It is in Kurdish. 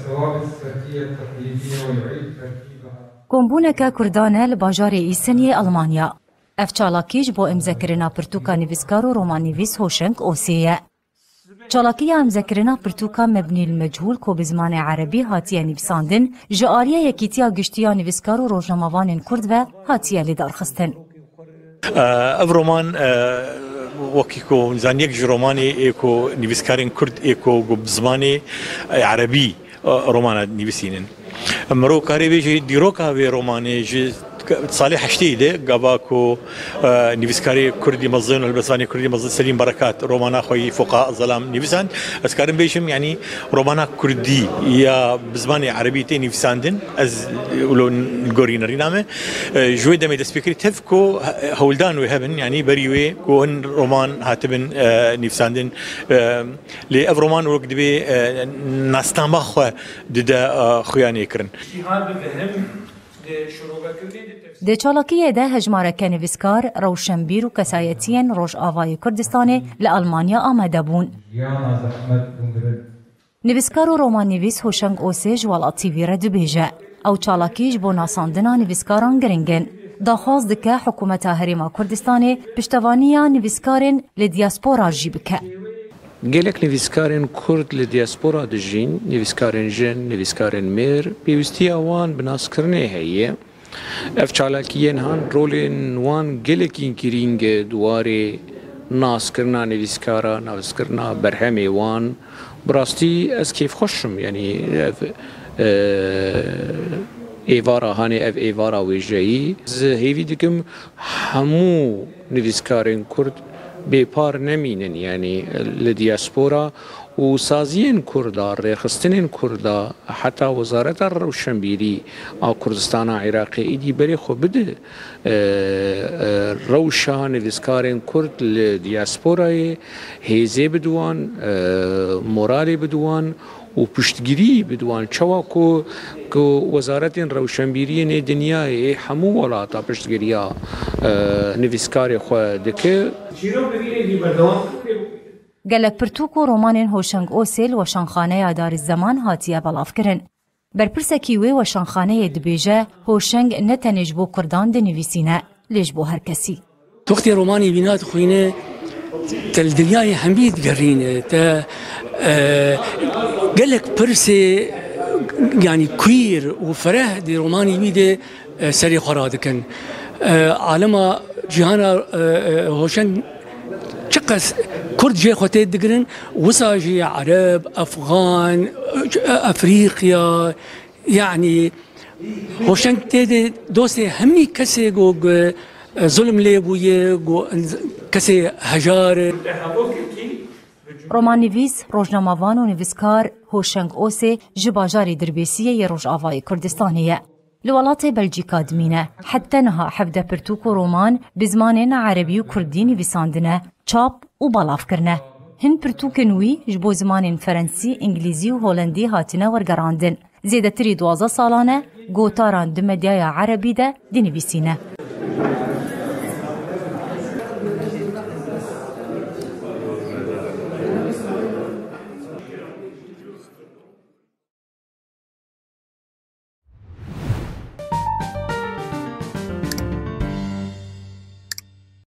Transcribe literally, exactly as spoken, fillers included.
الثوابت السردية التقليدية ويعيد ترتيبها. Kombûneke Kurdan e li bajarê Îseniyê Almanya. Ev çalakî ji bo îmzekirina pirtûka nivîskar û romannivîs Hoşeng Osê ye. Çalakiya îmzekirina pirtûka Mebnî li Mechûl ku bi zimanê erebî hatiye nivîsandin, ji aliyê Yekîtiya Giştî ya Nivîskar û Rojnamevanên Kurd ve hatiye lêdarxistin. Ev roman, e, wekî ku zanî yek ji romanê ê ku nivîskarên Kurd ê ku bi zimanê, e, erebî, e, romana nivîsînin. Mirov karê bêje dîroka vê romanê ji salê heştê de gava ku, e, nivîskarê Kurdî mezin û helbestvanê Kurdî mezin Selîm Berekat romana xwe yî Foqa Zelam nivîsand. Ez karim bêjim, yanî romana Kurdî ya bi zimanê erebî tê nivîsandin. Ez, e, wilo li gorî nerîna me. E, ji wê demê dest pê kirî tev ku he-, hewldan wê hebin, yanî berî wê ku hin roman hatibin, e, nivîsandin. E, lê ev roman wek dibê, e, nasnama xwe dide, e, xuya nêkirin. Cîhan bi vehim di şirovekirinê de tefsîr. Di çalakiyê de hejmareke nivîskar, rewşenbîr û kesayetiyên Rojavayê Kurdistanê li Almanya amade bûn. Jiyana zehmet û mirin. Nivîskar û romannivîs Hoşeng Osê ji Welat T V re dibêje, ew çalakî ji bo nasandina nivîskaran giring in. Daxwaz dike hikûmeta Herêma Kurdistanê piştevaniya nivîskarên li diaspora jî bike. Gelek nivîskarên Kurd li diaspora dijîn, nivîskarên jin, nivîskarên mêr, pêwîstiya wan bi naskirinê heye. Ev çalakiyên han rolên wan gelekî girîng e di warê naskirina nivîskara, naskirina berhemê wan. Bi rastî ez kêfxweş im, yanî ev, e, êvara hanê, ev êvara wêjeyî. Ez hêvî dikim hemû nivîskarên Kurd bêpar nemînin, yanî li diaspora û saziyên Kurda, rêxistinên Kurda, heta Wezareta Rewşenbîrî a Kurdistana Iraqê îdî berê xwe bide, e, e, rewşa nivîskarên Kurd li diasporayê hêzê bide wan, e, moralê bide wan û piştgirî bide wan. Çawa ku, ku wezaretên rewşenbîriyê nê dinyayê hemû welata piştgiriya, e, nivîskarê xwe dike. Çîrok bi vî rengî berdewam. Gelek pirtûk û romanên Hoşeng Osê li Weşanxaneya Darîzeman hatiye belavkirin. Berpirsekî wê weşanxaneyê dibêje, Hoşeng ne tenê ji bo Kurdan dinivîsîne, lê ji bo her kesî. Wextê romanê wîna dixwîne, te li dinyayê hemî digerîne, te, e, gelek pirsê, yanî queer û fereh di romanê wî de, e, serê xwe radikin. E, alema cîhana, e, e, Hoşeng çiqas Kurd jê xwe tê digirin, wisa jî Ereb, Efxan, e, Efrîqya, yanî Hoşeng tê de dostê hemî kesê ku, ku, e, zulm lê bûye, ku ins-, kesê hejar e. Romannivîs, rojnamevan û nivîskar Hoşeng Osê ji bajarê Dirbêsiyê yê Rojavayê Kurdistanê ye. Li welatê Belcîka dimîne. Heta niha hevdeh pirtûk û roman bi zimanên erebî û kurdî nivîsandine, çap û belav kirine. Hin pirtûkên wî ji bo zimanên ferensî, îngilîzî û holendî hatine wergerandin. Zêdetirî duwazdeh salan e, gotaran di medyaya erebî de dinivîsîne.